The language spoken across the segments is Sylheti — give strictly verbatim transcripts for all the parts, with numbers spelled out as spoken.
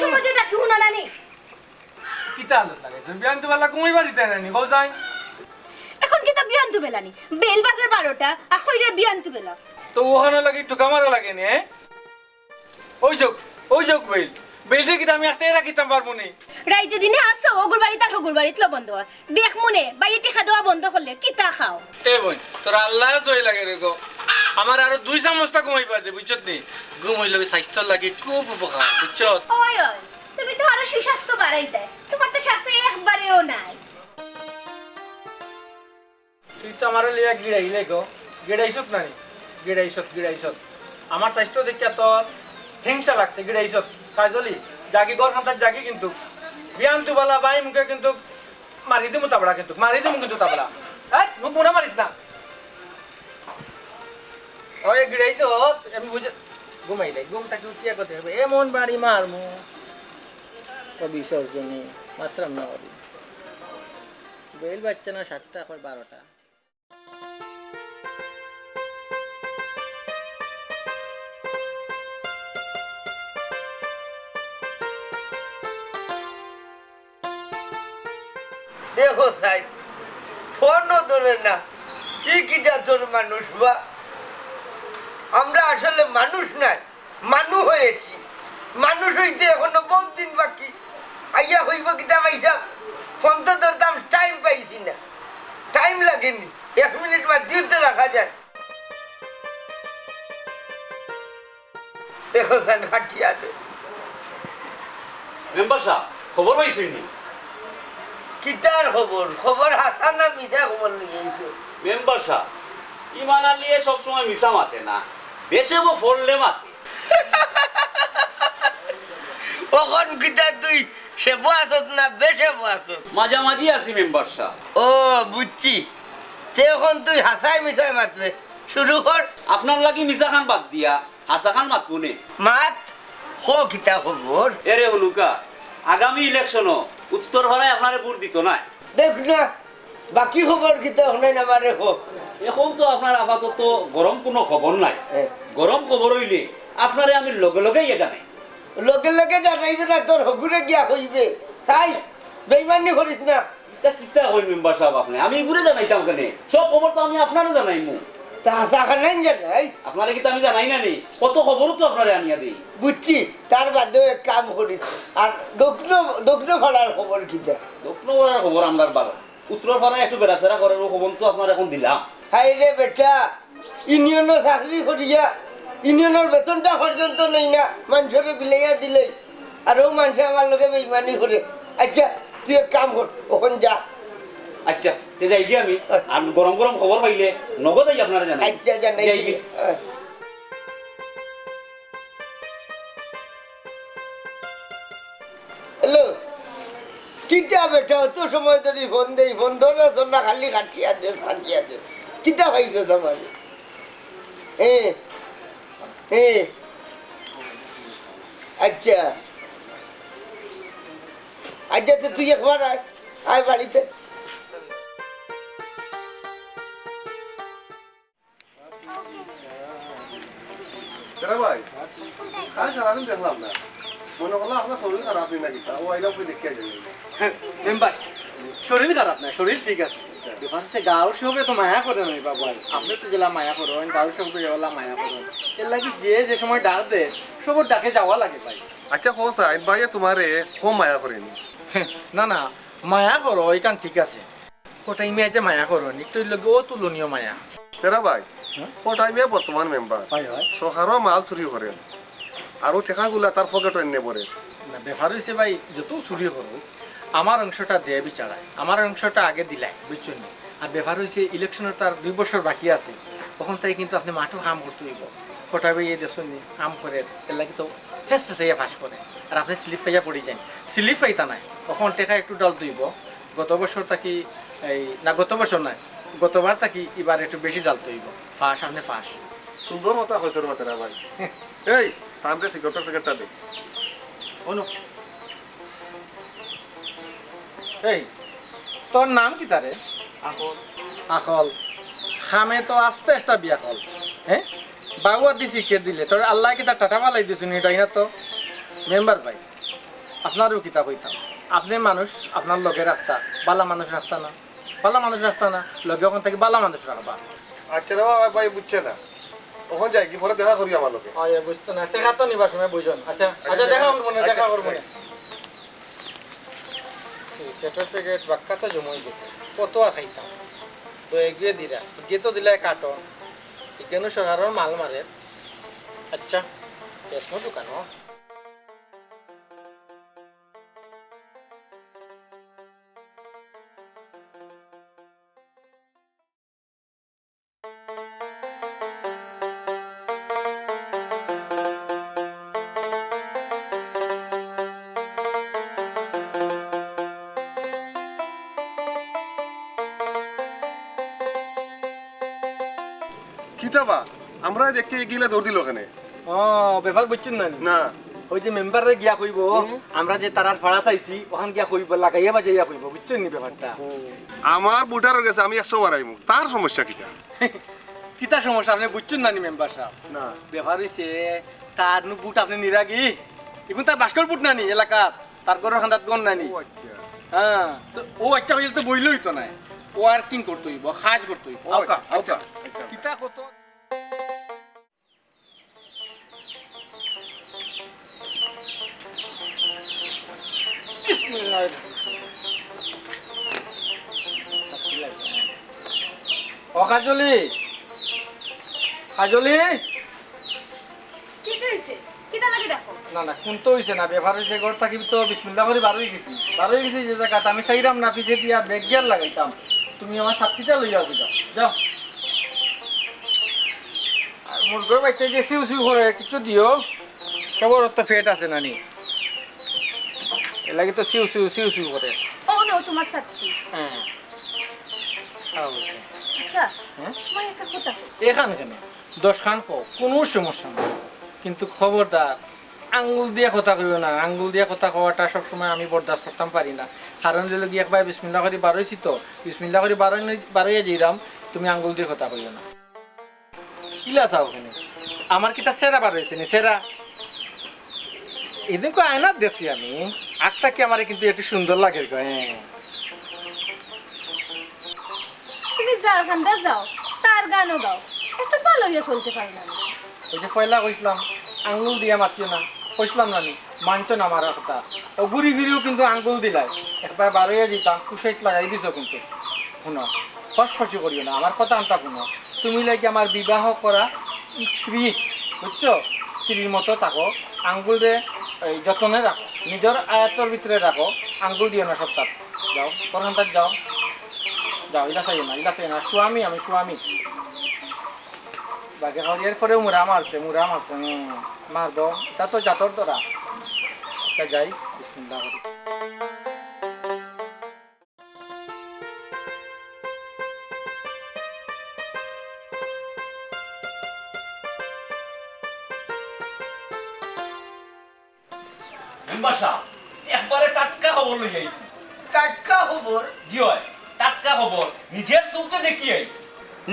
তুমি যেটা কি হুনো না নি? কিতা আলত লাগাইছো? বিয়ান তো বেলা ঘুমাই বাড়িতে আনি, কও যাই। এখন কিতা বিয়ান তো বেলা নি? বেইল বাজে বারোটা, আর কইরা বিয়ান তো বেলা। তো ওখানে লাগি একটু কামারা লাগে নি, হ্যাঁ? ওই যোগ, ওই যোগ বেইল। বেইলরে কিতা আমি একটাই রাখিতাম পারবো নি? রাইতে দিনে আসো, ওগুর বাড়িত আর হগুর বাড়িত লবণ দেওয়া। দেখ মনে, বাইয়ে টেকা দেওয়া বন্ধ করলে, কিতা খাও? এ বইন, তোর আল্লাহ দই লাগে রে গো। আমার আরো দুই চামচটা ঘুমাই পারে, বুঝছত নি? ঘুম হইলে ওই স্বাস্থ্যর লাগি খুব উপকার, বুঝছত? ওই, ওই, তুমি তো আরো সুস্বাস্থ্য বাড়াই দেয়। তোমার তো স্বাস্থ্য একবারেও নাই। তুই তো আমারে লইয়া গিড়াইলে গো। গিড়াইছত না নি? গিড়াইছত, গিড়াইছত। আমার স্বাস্থ্য দেখিয়া তোর হিংসা লাগছে, গিড়াইছত। কাজলি, জাগি ঘর খান্তার জাগি কিন্তু। বিয়ান তুবালা বাই মুখে কিন্তু মারি দিমু তাবড়া কিন্তু, মারি দিমু কিন্তু তাবড়া। হ্যাঁ, মুখ মুড়া মারিস না। ওই গিড়াইছত, আমি বুঝে ঘুমাই নাই, ঘুম থাকি উঠিয়া কথা হবে। এমন বাড়ি মারমু। কবি সর্জনী, মাতরাম না কবি। বেইল বাচ্চা না সাতটা, এখন বারোটা। দেখো সাহেব, ফোনও ধরে না। কি, কি জাতর মানুষ বা? আমরা আসলে মানুষ নাই, মানু হয়েছি। মানুষ হইতে এখনো বহুত দিন বাকি। আইয়া হইব কিতা পাইছাম? ফোন তো ধরতাম, টাইম পাইছি না। টাইম লাগেনি, এক মিনিট বাদ দিয়ে তো রাখা যায়। এখন স্যার কাটিয়া দে। মেম্বার সাহেব, খবর পাইছইন নি? কিতার খবর? খবর হাছা না মিছা খবর লই আইছো? মেম্বার সাহেব, ইমান আলীয়ে সবসময় মিছা মাতে না, বেশে বো ফড়লে মাতে। অখন কিতা তুই সেবো আছত না বেসেবো আছত? মাঝামাঝি আছি মেম্বার সাহেব। ও, বুঝছি। তে অখন তুই হাছায় মিছায় মাতবে। শুরু কর। আপনার লাগি মিছাখান বাদ দিয়া হাছাখান মাতমু নে। মাত, ক কিতা খবর? এরে হুনুক্কা, আগামী ইলেকশনো উত্তর পাড়ায় আপনারে ভোট দিতো নায়। দেখ না, বাকি খবর কিতা হুনাইন আমারে ক। এখন তো আপনার আপাতত গরম কুনু খবর নাই। এ। গরম খবর অইলে আপনারে আমি লগে লগে ইয়ে জানাই। লগে লগে জানাইবে না, তোর হগুরে গিয়া কইবে। তাই বেইমানি করিস না। ইতা কিতা কইন মেম্বার সাব আপনে? আমি ইগুরে জানাইতাম কেনে? সব খবর তো আমি আপনারে জানাইমু। তা হাছা খানাইন জানাই। আপনারে কিতা আমি জানাই না নি? কত খবরও তো আপনারে আনিয়া দেই। বুঝছি, তার বাদেও এক কাম করিস। আর দক্ষিণ, দক্ষিণ পাড়ার খবর কিতা? দক্ষিণ পাড়ার খবর আমরার বালা। উত্তর পাড়ায় একটু বেড়াছেড়া করের, অউ খবর তো আপনারে এখন দিলাম। হায় রে বেটা, ইউনিয়নো চাকরি করিয়া ইউনিয়নর বেতনটা পর্যন্ত নেই না, মানষরে বিলাইয়া দিলে। আর অউ মানষে আমার লগে বেইমানি করে। আচ্ছা, তুই এক কাম কর, অখন যা। আচ্ছা, তে যাইগি আমি। আর গরম গরম খবর পাইলে নগদ আই আপনারে জানাই। আচ্ছা, জানাই যাইগি। দিলে। হ্যালো, কিতা বেটা, অত সময় ধরি ফোন দেই, ফোন ধরস না, খালি কাটিয়া দেস, কাটিয়া দেস। কিতা পাইছস আমারে? এ, এ, আচ্ছা, আচ্ছা, তে তুই একবার আয়, আয় বাড়িতে। এরা ভাই, কাল সারাদিন দেখলাম না। মনে করলাম আপনার শরীর খারাপ নি না কিতা, ও আইলাম কই দেখিয়া যাই। মেম্বার, শরীর খারাপ না, শরীর ঠিক আছে। ব্যাপার অইছে গাঁওর সবে তো মায়া করে নাই বাবু, আর আপনে তো যেলা মায়া করইন, গাঁওর সবে ওলা মায়া করইন। এর লাগি যে যে সময় ডাক দে, সবর ডাকে যাওয়া লাগে ভাই। আচ্ছা, কও চাইন, ভাইয়ে তোমারে কম মায়া করেনি? না, না, মায়া করো, ইখান ঠিক আছে। কটাই মিয়া যে মায়া করইন, একটু লগে অতুলনীয় মায়া। তেরা ভাই, হ্যাঁ? কটাই মিয়া বর্তমান মেম্বার। হয়, হয়। সরকারও মাল চুরি করে। আর অউ টেকাগুলা তার পকেটো এনে পড়ে। না, ব্যাপার অইছে ভাই, যত চুরি করো, আমার অংশটা দে বিচারায়, আমার অংশটা আগে দিলাই, বুঝছইন নি? আর ব্যাপার অইছে, ইলেকশনর তার দুই বছর বাকি আছে, অখন তাই কিন্তু আপনে মাঠো কাম করতে অইবো। কটাই ভাইয়ে দেখছইন নি, কাম করে, এর লাগি তো ফেস ফেসাইয়া পাস করে। আর আপনে স্লিপ পাইয়া পড়ি যাইন, স্লিপ পাইতা নায়, অখন টেকা একটু ডালতে অইবো। গত বছর থাকি, এই, না, গত বছর নায়, গতবার থাকি ইবার একটু বেশি ডালতে অইবো। ফাঁস, আপনে ফাঁস। সুন্দর কথা কইছস রে বেটা ভাই। এই, তানরে সিগারেটর প্যাকেটটা দে। অনু। এই, তোর নাম কিতা রে? আকল। আকল। খামে তো আস্তে একটা বিয়া কল। হ্যাঁ? বাবুয়া দিছি কে দিলে? তোর আল্লাহ কিতা টাটা ফালাই দিছইন নি, তাই না তো? মেম্বার ভাই। আপনারেও কিতা কইতাম, আপনে মানুষ আপনার লগে রাখতা, বালা মানুষ রাখতা না, বালা মানুষ রাখতা না, লগে অখান থাকি বালা মানুষ রাখবা। আচ্ছা রে বাবা, ভাই বুঝছে না, অখন যাই কি পরে দেখা করি আমার লগে। আরে বুঝতো না, টেকা তো নিবার সময় বুঝন। আচ্ছা, আচ্ছা, আচ্ছা, দেখা করবো না, আচ্ছা, দেখা করবো না। আচ্ছা। সিগারেটর প্যাকেট বাক্কা তো জমাই গেছে, কত আর খাইতাম? তো এগিয়ে দিরা, এগিয়ে তো দিলাই কার্টন, এখানে সরকারের মাল মারের। আচ্ছা, দেখবো দোকানো। কিতা বা, আমরা দেখতে গেলে দৌড় দিল কেনে? ও, ব্যাপার বুঝছইন না নি? না। ওই যে মেম্বাররে গিয়া কইবো, হুম। আমরা যে তারার ফাড়াত আইছি, ওখান গিয়া কইবো, লাগাইয়া বাজাইয়া কইবো, বুঝছইন নি ব্যাপারটা? হুম। আমার ভোটারর গেছে আমি একশো বাড়াইমু, তার সমস্যা কিতা? কিতা সমস্যা আপনে বুঝছইন না নি মেম্বার সাব? না। ব্যাপার অইছে, তার নু ভোট আপনে নিরা গি, ইগুন তার বাস্কর ভোট না নি এলাকাত, তার ঘরর কান্দাত গণ না নি। ও আচ্ছা। হ্যাঁ, তো ও আচ্ছা কইলে তো বইলে অইতো নায়, ও working করতো অইবো, কাজ করতো অইবো। ও আউক্কা, আচ্ছা, আউক্কা। আচ্ছা। কিতা কত বিসমিল্লাহ। ও কাজলি, কাজলি, কিতা অইছে? কিতা লাগি ডাকো? না, না, কুন্তা অইছে না, ব্যাপার অইছে, ঘর থাকি তো বিসমিল্লাহ করি বার অই গেছি, বার অই গেছি যে জাগাত আমি চাইরাম না, পিছে দিয়া ব্রেক গিয়ার লাগাইতাম, তুমি আমার ছাত্তিটা লইয়া যাও, যাও। আর মুরগর বাচ্চা যে সিউ সিউ করে, কিছু দিও। সবর তো পেট আছে নানি? এর লাগি তো সিউ সিউ, সিউ সিউ করে। ও না, ও তোমার ছাত্তি। হ্যাঁ। খাওয়া হয়েছে। আচ্ছা, হ্যাঁ? তোমার একটা কথা কই। এখান কেন? দশ খান কও, কোনো সমস্যা নাই। কিন্তু খবরদার, আঙ্গুল দিয়া কথা কইও না। আঙ্গুল দিয়া কথা কওয়াটা সবসময় আমি বরদাস্ত করতাম পারি না। কারণ অইলো গি, একবার বিসমিল্লাহ করি বারইছি তো, বিসমিল্লাহ করি বারই-, বারইয়া যাইরাম, তুমি আঙ্গুল দিয়া কথা কইও না। ইলা চাও কেনে? আমার কিতা চেহারা বার অইছে নি? চেহারা? এদিন কো আয়নাত দেখছি আমি। আগ থাকি আমারে কিন্তু একটু সুন্দর লাগে গো, হ্যাঁ। তুমি যার কান্দা যাও, তার গানও গাও। একটু ভালো হইয়া চলতে পারো না। ওই যে পয়লা কইছিলাম, আঙ্গুল দিয়া মাতিও না। কইছিলাম না নি? মানছো না আমার কথা। ও ঘুরি ফিরিও কিন্তু আঙ্গুল দিলাই। একবার বারইয়া দিতাম, কুশাইত লাগাই দিছো কিন্তু। হুনো, ফসফসি করিও না, আমার কথা আনতা হুনো। তুমি লাগি আমার বিবাহ করা স্ত্রী, বুঝছো? স্ত্রীর মতো থাকো, আঙ্গুলরে এই যতনে রাখো, নিজর আয়ত্তর ভিতরে রাখো, আঙ্গুল দিও না সবটাত। যাও, পরখানটাত যাও, যাও, ইলা চাইও না, ইলা চাইও না, স্বামী আমি, স্বামী। বাকি খাওয়ার পরেও মুরা মারছে, মুরা মারছে, হুম, মারবো, ইটা তো জাতর ধরা। আচ্ছা, যাই, বিসমিল্লাহ করি। মেম্বার সাব, একবারে টাটকা খবর লই আইছি। টাটকা খবর? জি অয়, টাটকা খবর, নিজর চউখে দেখি আইছি।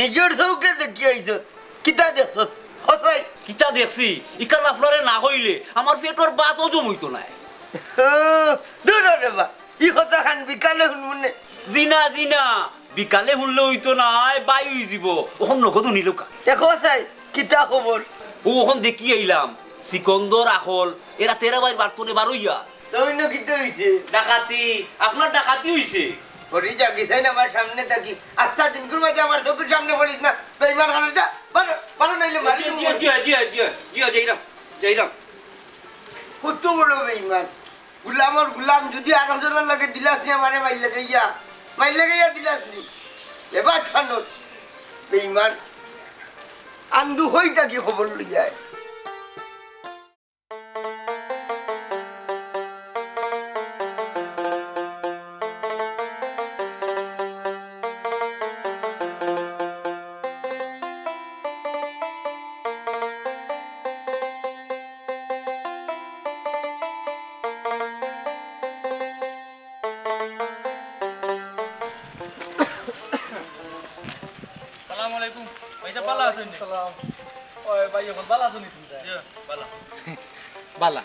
নিজর চউখে দেখি আইছত? কিতা দেখছত? কছাই? কিতা দেখছি? ইখান আপনারে না কইলে আমার পেটর ভাতও জমইতো নায়। ও, দূর রে বা, ই কথাখান বিকালে হুনমুনে। জি না, জি না, বিকালে হুনলে অইতো নায়, বাই অইযিবো। অখন নগদ হুনিলউক্কা। দেখো চাই, কিতা খবর? ও, অখন দেখি আইলাম, সিকন্দর আখল, এরা তেরা বাইর বাড়ি তনে বারইয়া। তে অইন্য কিতা অইছে? ডাকাতি, আপনার ডাকাতি অইছে। হরি জাগি যাইন আমার সামনে থাকি। আস্তা দিনকুর মাঝে আমার চউখর সামনে পড়িস না। বেইমান হারামজাদা, বারো, বারো নাইলে মারি দিমু। জি অয়, জি অয়, জি অয়, জি অয়, যাইরাম, যাইরাম। কত বড় বেইমান। গুলামর গুলাম, যুদি আরক জনর লগে দিলাস নি আমারে মাইর লাগাইয়া, মাইর লাগাইয়া দিলাস নি। এবার ঠানোর বেইমান। আন্দু হই থাকি খবর লইয়া আয়। সালামু আলাইকুম। ভাইসাব, ভালা আছইন নি? ওয়ালাইকুম সালাম। ওই ভাই, অখন ভালা আছো নি তুমরা? জি, ভালা। ভালা,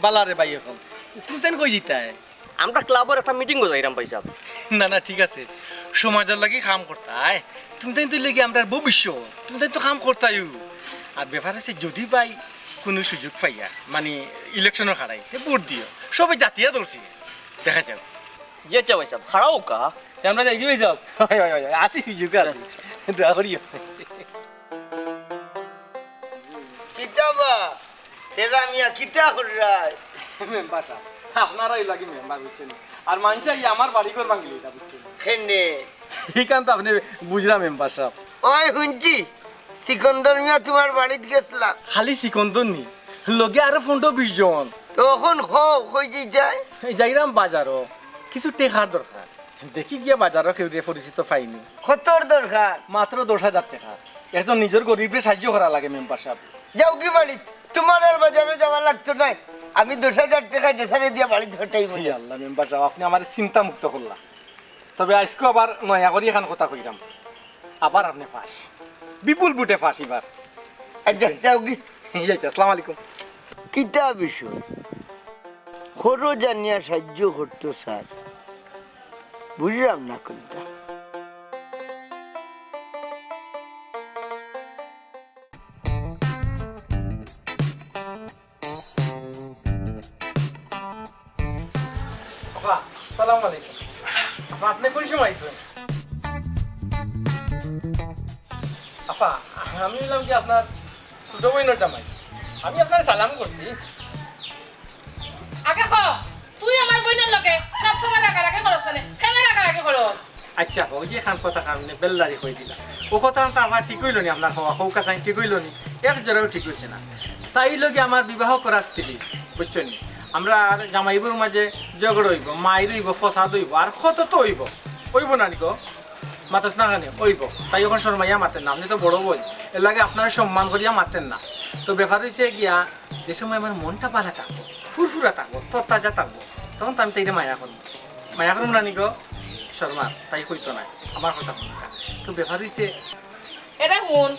ভালা রে ভাই অখন। তুমি তাইন কই যিতায়? আমরা ক্লাবর একটা মিটিংও যাইরাম ভাইসাব। না, না, ঠিক আছে, সমাজর লাগি কাম করতায়। তুমি তাইন তো অইলে গিয়া আমরার ভবিষ্যৎ, তুমি তাইন তো কাম করতায়উ। আর ব্যাপার অইছে, যদি ভাই কুনু সুযোগ পাইয়া, মানে, ইলেকশনর খাড়াই, তে ভোট দিও, সবে জাতিয়া ধরছি, দেখা যাউক। জি আচ্ছা ভাইসাব, খাড়াউক্কা। তে আমরা যাই কি ভাইসাব? হয়, হয়, হয়, হয়, আছি সুযোগ আছে, দোয়া করিও। কিতা বা, তেরা মিয়া কিতা কররায়? মেম্বার সাব, আপনারার লাগি মেম্বার বুঝছইন নি? আর মানষে আইয়া আমার বাড়িঘর ভাঙ্গিলিতা বুঝছইন নি? কেনে? ইখান তো আপনে বুঝরা মেম্বার সাব। ওই হুনছি, সিকন্দর মিয়া তুমার বাড়িত গেছলা। খালি সিকন্দর নি, লগে আরো পনরো বিশ জন। তো অখন কও, কই যাইতায়? এই যাইরাম বাজারো, কিছু টেকার দরকার। দেখি গিয়া বাজারো কেউরে পরিচিত পাইনি। কতর দরকার? মাত্র দশ হাজার টেকা। একজন নিজর গরিবরে সাইয্য করা লাগে মেম্বার সাব। যাওগি বাড়িত, তুমার আর বাজারো যাওয়া লাগতো নায়। আমি দশ হাজার টেকা যেছারে দিয়া বাড়িত পাঠাইমু। হে আল্লাহ মেম্বার সাব, আপনে আমারে চিন্তা মুক্ত করলা। তবে আইজকু আবার নয়া করি একখান কথা কইরাম, আবার আপনে পাশ, বিপুল ভোটে পাশ ইবার। আচ্ছা, যাওগি। এই আচ্ছা, আসসালামু আলাইকুম। কিতা বিষয়? খরচ জানিয়া সাইয্য করতো স্যার, বুঝলাম না কুনটা। আফা, সালাম আলাইকুম। আফা, আপনে কুন সময় আইছইন? আফা, আমি অইলাম কি আপনার ছোট বইনর জামাই। আমি আপনারে সালাম করছি। আগে ক, তুই আমার বইনর লগে সব সময় রাগারাগি করস কেনে? কেনে রাগারাগি করস? আচ্ছা, অউ যে একখান কথা আপনে বেল্লারি কই দিলা, অউ কথা তো আমার ঠিক অইলো নি, আপনার কওয়া, কউক্কা চাইন ঠিক অইলো নি, এক জরাও ঠিক অইছে না। তাইর লগে আমার বিবাহ করা স্ত্রী, বুঝছইন নি? আমরার জামাই বউর মাঝে ঝগড়া অইবো, মাইর অইবো, ফসাদ অইবো, আর কত তো অইবো, অইবো না নি গো? মাতস না কেনে? অইবো। তাই অখন শরমাইয়া মাতের না, আপনে তো বড় বইন, এরলাগি আপনারে সম্মান করিয়া মাতের না। তো ব্যাপার অইছে গিয়া, যে সময় আমার মনটা ভালা থাকবো, ফুরফুরা থাকবো, তরতাজা থাকবো, তখন তো আমি তাইরে মায়া করমু। মায়া করমু না নি গো? শরমার, তাই কইতো নায়, আমার কথা হুনতা। তো ব্যাপার অইছে, এরে হুন,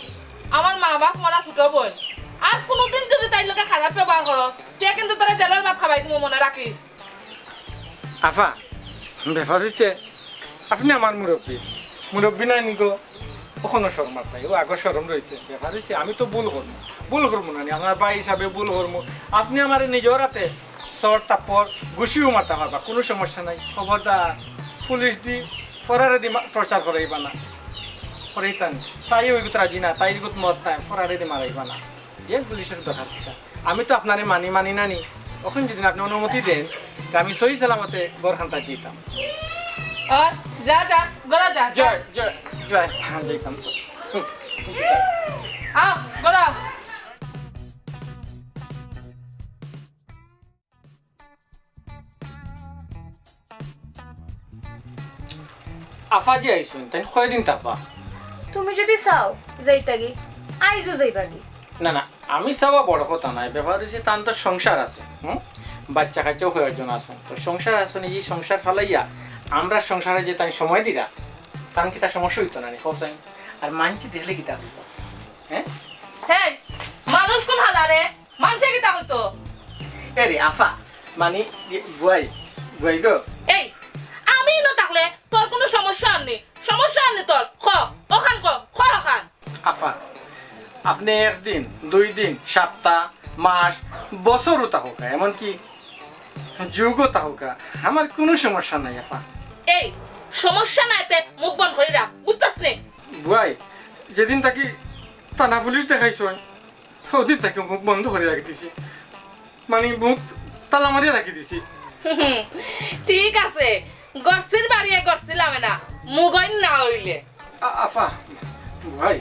আমার মা-বাফ মরা ছোট বইন, আর কুনুদিন যুদি তাইর লগে খারাপ ব্যবহার করস, তে কিন্তু তোরে জেলর ভাত খাবাই দিমু, মনো রাখিস। আফা, ব্যাপার অইছে, আপনে আমার মুরব্বি, মুরব্বি নায় নি গো? অখনো শরমার তাই, অউ আগর শরম রইছে। ব্যাপার অইছে, আমি তো ভুল করমু, ভুল করমু না নি, আপনার ভাই হিসাবে ভুল করমু। আপনে আমারে নিজর আতে চড় থাপ্পড় ঘুষিও মারতা পারবা, কুনু সমস্যা নাই। খবরদার, পুলিশ দি, ফরারে দি মা-, টর্চার করাইবা না। করাইতা নি, তাই অউ গুত রাজি না, তাইর গুত মত নাই, ফরারে দি মারাইবা না। জেল পুলিশর দরকার কিতা? আমি তো আপনারে মানি, মানি না নি। অখন যুদি আপনে অনুমতি দেইন, তে আমি সহি সালামতে ঘর খান্তাত যাইতাম। আর যা, যা, ঘরো যা, যা। জয়, জয়, জয়, হ্যাঁ, যাইতাম তো। আও, ঘরো আও। আফা যে আইছইন, তাইন কয়দিন থাকবা? তুমি যুদি চাও, যাইতাগি, আইজও যাইবাগি। না, না, আমি চাওয়া বড় কথা নায়, ব্যাপার অইছে তান তো সংসার আছে, হুম? বাচ্চা কাচ্চাও কয়জন আছে, তো সংসার আছে নি, ই সংসার ফালাইয়া আমরার সংসারে যে তাইন সময় দিরা, তান কিতা সমস্যা অইতো না নি, কও চাইন? আর মানষে দেখলে কিতা কইবো, হ্যাঁ? হেই, মানুষ কুন হালারে? মানষে কিতা কইতো? এরে আফা, মানে, ইয়ে, বুয়াই, বুয়াই গো। এই, আমি ইনো থাকলে তোর কুনু সমস্যা আরনি? সমস্যা আরনি তোর? ক, অখান ক, ক অখান। আফা, আপনে একদিন, দুই দিন, সাপ্তা, মাস, বছরও থাকউক্কা, এমনকি যুগও থাকউক্কা, আমার কুনু সমস্যা নাই আফা। এই, সমস্যা নাই তে মুখ বন্ধ করি রাখ, বুঝছস নি? বুয়াই, যেদিন থাকি থানা পুলিশ দেখাইছইন, অদিন থাকি মুখ বন্ধ করি রাখি দিছি, মানে মুখ তালা মারিয়া রাখি দিছি। ঠিক আছে, গরছির বাড়িয়ে গরছি লামে না, মুগইন না অইলে। আ-, আফা, বুয়াই,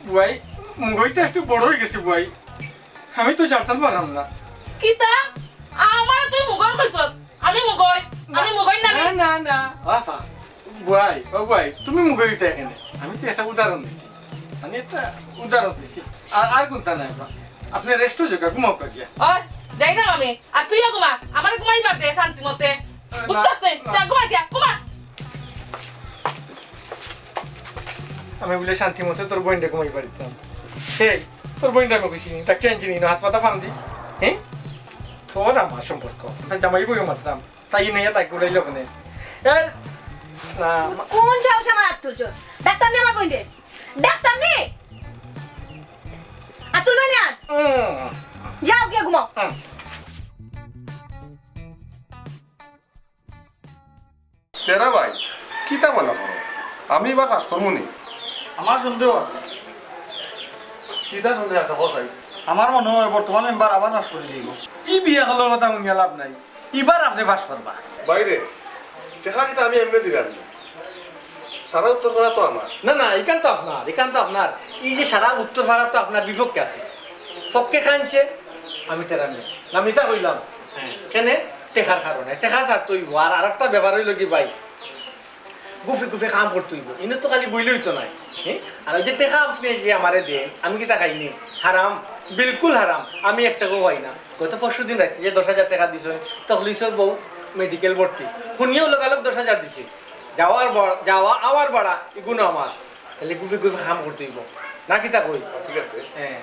বুয়াই, মুগইটা একটু বড় অইগেছে বুয়াই, আমি তো জানতাম পারলাম না। কিতা? আমারে তুই মুগইন কইছস? আমি মুগইন? আমি মুগইন না নি? না, না, না। ও আফা, বুয়াই, ও বুয়াই, তুমি মুগইন অইতায় কেনে? আমি তো একটা উদাহরণ দিছি। আমি একটা উদাহরণ দিছি। আর, আর কুনতা নাই আফা। আপনে rest অইযাউক্কা, ঘুমাউক্কা গিয়া। ওই, যাইরাম আমি। আর তুইও ঘুমা। আমারে ঘুমাইবার দে শান্তি মতে। না, বুঝছস নি? না। যা ঘুমা গিয়া, ঘুমা। আমি বুলে শান্তি মতে তোর বইনরে ঘুমাইবার দিতাম। এই, তোর বইনরে আমি কইছি নি, তা কেন চিনি না, হাত পাতা ফান্দি? হ্যাঁ? তোর আমার সম্পর্ক। আমি জামাই বইও মারতাম। তাই নিয়া তাই ঘুরাইল ওখানে। এ, না, মা- কোন সাহসে আমার আত তুলছো? ডাকতাম নি আমার বইনরে? ডাকতাম নি? আত তুলবে না আর? উম, যাও গিয়া ঘুমাও। উম। তেরা ভাই, কিতা মনে করো? আমি এবার পাস করমু নি? আমার সন্দেহ আছে। কিতা সন্দেহ আছে, কও চাই? আমার মনে হয় বর্তমান মেম্বার আবার পাস করি দিব। ই বিয়া হলর কথা হুনিয়া লাভ নাই, ইবার আপনে পাস করবা। ভাইরে, টেকা কিতা আমি এমনে দিলাম নি? সারা উত্তর পাড়া তো আমার। না, না, ইখান তো আপনার, ইখান তো আপনার। ই যে সারা উত্তর পাড়া তো আপনার বিপক্ষে আছে। পক্ষে খানছে, আমি তেরা মিয়া। না মিছা কইলাম? হ্যাঁ। কেনে? টেকার কারণে। টেকা ছাড়তে অইবো। আর আরেকটা ব্যাপার অইলো কি ভাই, গুফে গুফে কাম করতে অইবো। ইনো তো খালি বইলে অইতো নায়। হ্যাঁ? আর ওই যে টেকা আপনে যে আমারে দেইন, আমি কিতা খাই নি? হারাম, বিলকুল হারাম। আমি এক টেকাও খাই না। গত পরশু দিন রাইতে যে দশ হাজার টেকা দিছইন, তখলিছর বউ মেডিকেল ভর্তি। হুনিয়াউ লগালগ দশ হাজার দিছে। যাওয়ার বা-, যাওয়া আওয়ার ভাড়া ইগুনও আমার। তাইলে গুফে গুফে কাম করতে অইবো। না কিতা কই? ঠিক আছে। হ্যাঁ।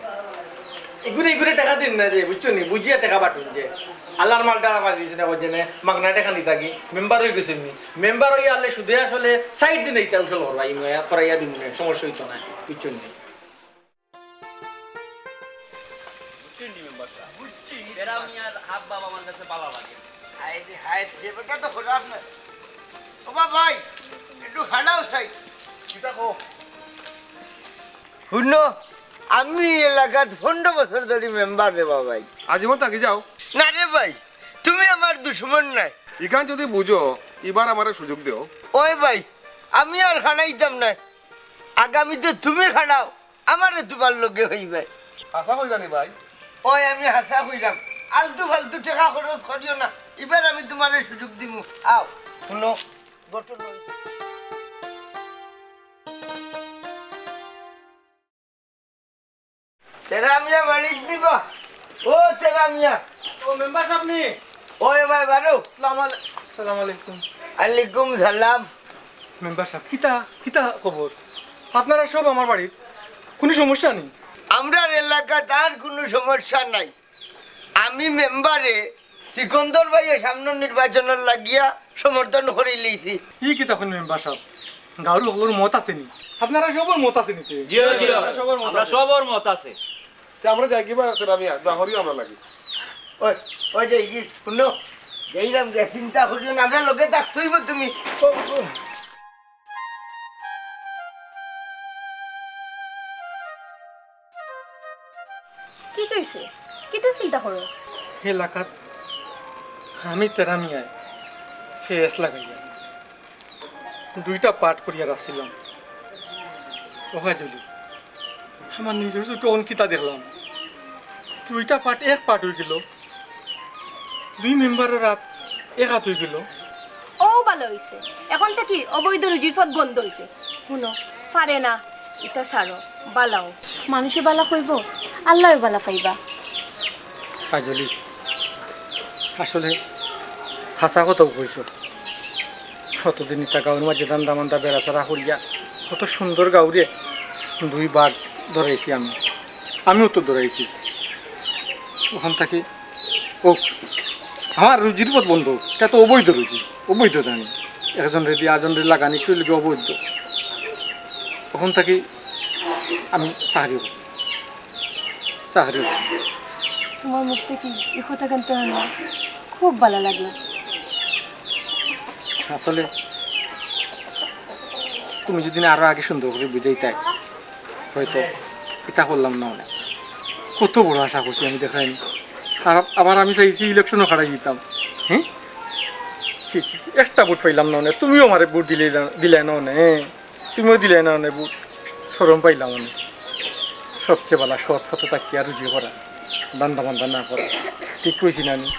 ইগুরে, ইগুরে টেকা দিন না যে, বুঝছো নি? বুঝিয়া টেকা বাটুন যে। আল্লার মালটা আর পাইলিছে না, বুঝছে না? মাগনা টেকা নিতা কি? মেম্বার অই গেছে নি? মেম্বার অইয়া আলে শুধু আসলে সাইড দিন এইটা উসল করবা, ই নয়া করাইয়া দিন না, সমস্যা অইতো না, বুঝছো নি? বুঝছি নি মেম্বার সাব? বুঝছি। এরা মিয়ার হাব ভাব আমার কাছে ভালা লাগে। হায় রে হায়, যে বেটা তো খারাপ না। ও বা ভাই, একটু খাড়াও চাই। কিতা কও? হুনো, আমি এই এলাকাত পনেরো বছর ধরি মেম্বার রে বা ভাই। আজীবন থাকি যাও। না রে ভাই, তুমি আমার দুশমন নায়। ইখান যদি বুঝো, ইবার আমারে সুযোগ দেও। ওই ভাই, আমি আর খাড়াইতাম নায়। আগামীতে তুমি খাড়াও, আমারে তুমার লগে অইবায়। হাছা কইলা নি ভাই? ওই আমি হাছা কইরাম। আলতু ফালতু টেকা খরচ করিও না। ইবার আমি তুমারে সুযোগ দিমু। আও, হুনো, ঘটনা অইছে। তেরা মিয়া বাড়িত নি বা? ও তেরা মিয়া। ও মেম্বার সাব নি? ওই ভাই বারো। সালাম আলে-, সালাম আলাইকুম। আলাইকুম সালাম। মেম্বার সাব, কিতা, কিতা খবর? আপনারা সব আমার বাড়িত, কুনু সমস্যা নি? আমরার এলাকাত আর কুনু সমস্যা নাই। আমি মেম্বারে সিকন্দর ভাইয়ে সামনর নির্বাচনর লাগিয়া সমর্থন করিলিছি। ই কিতা কইন মেম্বার সাব? গাউর হকলর মত আছে নি? আপনারা সবর মত আছে নি তে? জি অয়, জি অয়। আমরা সবর মত আমরা আছে। সবর মত আছে। তে আমরা যাই কিবা আছে, আমি দোয়া করি আমরা লাগি। ওই, ওই যে, ই, হুনো, যাইরাম গিয়া, চিন্তা করিও না, আমরার লগে থাকতে অইবো তুমি। কিতা অইছে? কিতা চিন্তা করো? এলাকাত আমি তেরা মিয়ায় ফেস লাগাইয়া দুইটা পার্ট করিয়া রাখছিলাম। ও কাজলি, আমার নিজর চউখে অখন কিতা দেখলাম, দুইটা পার্ট এক পার্ট অইগেলো। দুই মেম্বারর আত এক আত অইগেলো। অউ ভালা অইছে, অখন থাকি অবৈধ রুজির পথ বন্ধ অইছে। হুনো, পারে না, ইতা ছাড়ো, ভালা অউ। মানষে ভালা কইবো, আল্লায়ও ভালা পাইবা। কাজলি, আসলে হাছা কথাউ কইছো। অতদিন ইতা গাউর মাঝে ধান্দা মান্দা বেড়াছেড়া করিয়া কত সুন্দর গাউরে দুই ভাগ ধরাইছি আমি, আমিও তো ধরাইছি। অখন থাকি ও, আমার রুজির পথ বন্ধ, ইটা তো অবৈধ রুজি, অবৈধ দানি। একজনরে দিয়া আরজনরে লাগানি, একটু লিগে অবৈধ। অখন থাকি আমি চাকরি করমু, চাকরি করমু। তুমার মুখ থাকি ই কথাখান তো হুনিয়া খুব ভালা লাগলো। আসলে তুমি যদি আরো আগে সুন্দর করি বুঝাইতায়, হয়তো ইতা করলাম না অনে। কত বড় আশা করছি আমি, দেখরায় নি। আর আবার আমি চাইছি ইলেকশনও খাড়াই দিতাম। হ্যাঁ? ছি, ছি, ছি, একটা ভোট পাইলাম না অনে। তুমিও আমারে ভোট দিলে না, দিলে না অনে, হ্যাঁ? তুমিও দিলে না অনে ভোট। শরম পাইলাম অনে। সবচেয়ে ভালা সৎ পথে থাকিয়া রুজি করা, ধান্দা বান্দা না করা। ঠিক কইছি না আমি?